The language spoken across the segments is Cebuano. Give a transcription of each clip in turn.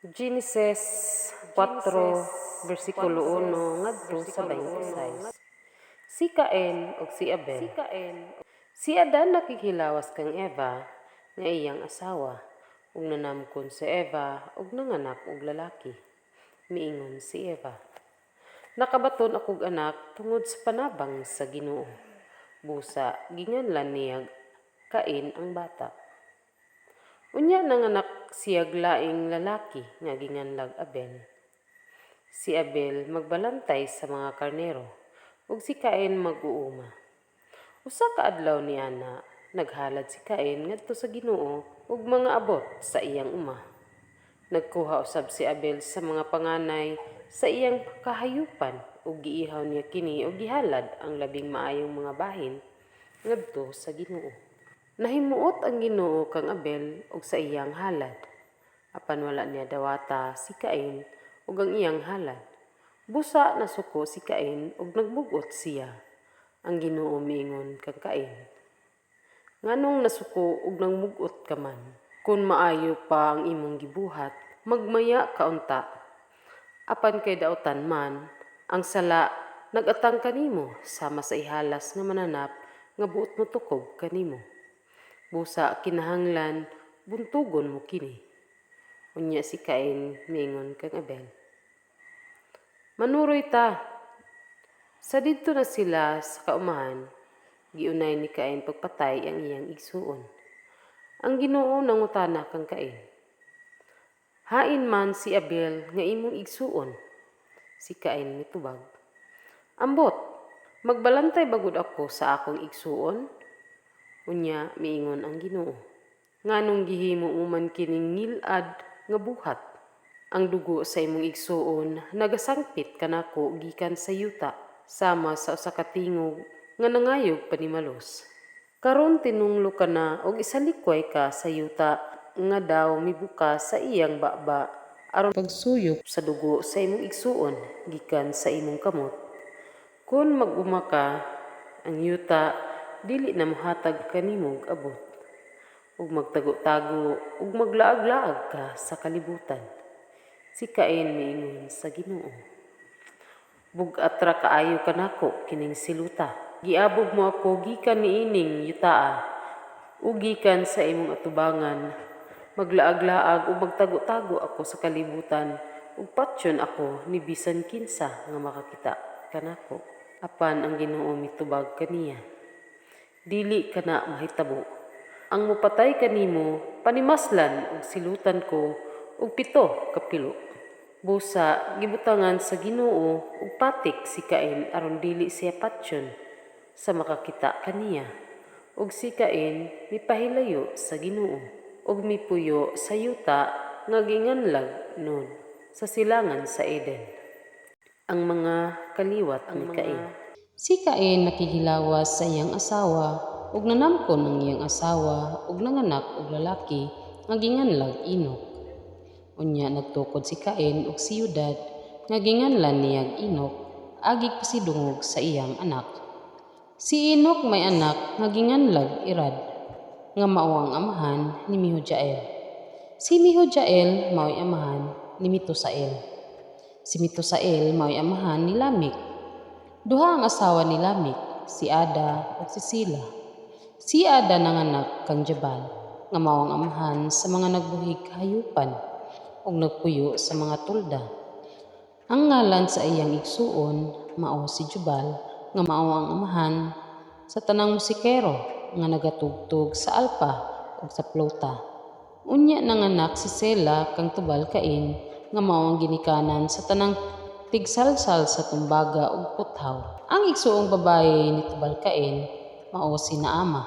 Genesis 4 bersikulo 1 ngadto sa 26. Si Cain ug si Abel. Si Adan nakighilawas kang Eva nga iyang asawa ug nanamkon si Eva ug nanganak og lalaki. Miingon si Eva, "Nakabaton akog anak tungod sa panabang sa Ginoo." Busa ginganlan niyag Cain ang bata. Unya nanganak siyag laing lalaki nga ginganlag Abel. Si Abel magbalantay sa mga karnero ug si Cain mag-uuma. Usa ka adlaw niana, naghalad si Cain ngadto sa Ginoo og mga abot sa iyang uma. Nagkuha usab si Abel sa mga panganay sa iyang kahayupan ug giihaw niya kini ug gihalad ang labing maayong mga bahin ngadto sa Ginoo. Nahimuot ang Ginoo kang Abel ug sa iyang halad. Apan wala niya dawata si Cain ug ang iyang halad. Busa nasuko si Cain ug nagmug-ot siya. Ang Ginoo miingon kang Cain, "Nganong nasuko ug nagmug-ot ka man? Kun maayo pa ang imong gibuhat, magmaya ka unta. Apan kay dautan man, ang sala nagatang kanimo sama sa ihalas nga mananap nga buot motukob kanimo. Busa kinahanglan buntugon mo kini." Unya si Cain miingon kang Abel, "Manuroy ta." Sa didto na sila sa kaumahan, giunay ni Cain pagpatay ang iyang igsuon. Ang Ginoo nangutana kang Cain, "Hain man si Abel nga imong igsuon?" Si Cain mitubag, "Ambot, magbalantay ba gud ako sa akong igsuon?" Unya miingon ang Ginoo, "Nganong gihimo mo man kining ngil-ad nga buhat? Ang dugo sa imong igsuon nagasangpit kanako gikan sa yuta sama sa usa ka tingog nga nangayog panimalos. Karon tinunglo ka na og isalikway ka sa yuta nga daw mibuka sa iyang baba aron pagsuyop sa dugo sa imong igsuon gikan sa imong kamot. Kon mag-uma ka, ang yuta dili na mohatag kanimo og abot, ug magtago-tago ug maglaag-laag ka sa kalibutan." Si Cain miingon sa Ginoo, "Bug-at ra kaayo kanako kining siluta. Giabog mo ako gikan niining yutaa ug gikan sa imong atubangan. Maglaag-laag ug magtago-tago ako sa kalibutan ug patyon ako ni bisan kinsa nga makakita kanako." Apan ang Ginoo mitubag kaniya, "Dili kana mahitabo. Ang mopatay kanimo panimaslan og silutan ko og pito ka pilo." Busa gibutangan sa Ginoo og patik si Cain aron dili siya patyon sa makakita kaniya. Ug si Cain mipahilayo sa Ginoo ug mipuyo sa yuta nga ginganlag Nod sa silangan sa Eden. Ang mga kaliwat ni Cain. Si Cain nakighilawas sa iyang asawa ug nanamkon ang iyang asawa ug nanganak og lalaki nga ginganlag Enoch. Unya nagtukod si Cain og siyudad nga ginganlan niyag Enoch agig pasidungog sa iyang anak. Si Enoch may anak nga ginganlag Irad nga mao ang amahan ni Mehujael. Si Mehujael mao'y amahan ni Metusael. Si Metusael mao'y amahan ni Lamech. Duha ang asawa ni Lamech, si Ada ug si Sila. Si Ada nanganak kang Jabal nga mao ang amahan sa mga nagbuhig kahayupan ug nagpuyo sa mga tolda. Ang ngalan sa iyang igsuon mao si Jubal nga mao ang amahan sa tanang musikero nga nagatugtog sa alpa ug sa plawta. Unya nanganak si Sila kang Tubal Cain nga mao ang ginikanan sa tanang tigsalsal sa tumbaga ug puthaw. Ang igsuong babaye ni Tubal Cain mao si Naama.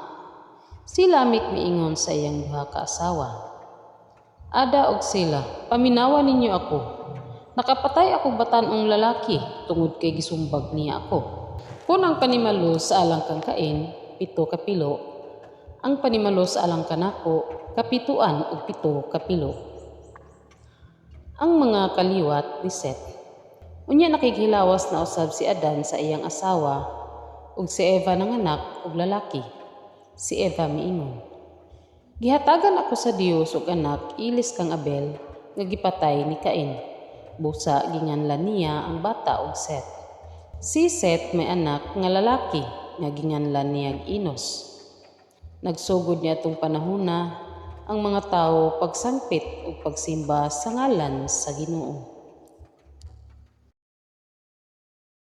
Si Lamech miingon sa iyang duha ka asawa, "Ada ug Sila, paminawa ninyo ako. Nakapatay akog batan-ong lalaki tungod kay gisumbag niya ako." Kung ang panimalos sa alang kang Cain, 7 ka pilo, ang panimalos sa alang kanako, 77 ka pilo. Ang mga kaliwat ni Set. Unya nakighilawas na usab si Adan sa iyang asawa ug si Eva nanganak og lalaki. Si Eva miingon, "Gihatagan ako sa Dios og anak ilis kang Abel nga gipatay ni Cain. Busa ginganlan niya ang bata og Set. Si Set may anak nga lalaki nga ginganlan niyag Enos. Nagsugod niadtong panahona ang mga tawo pagsangpit ug pagsimba sa ngalan sa Ginoo.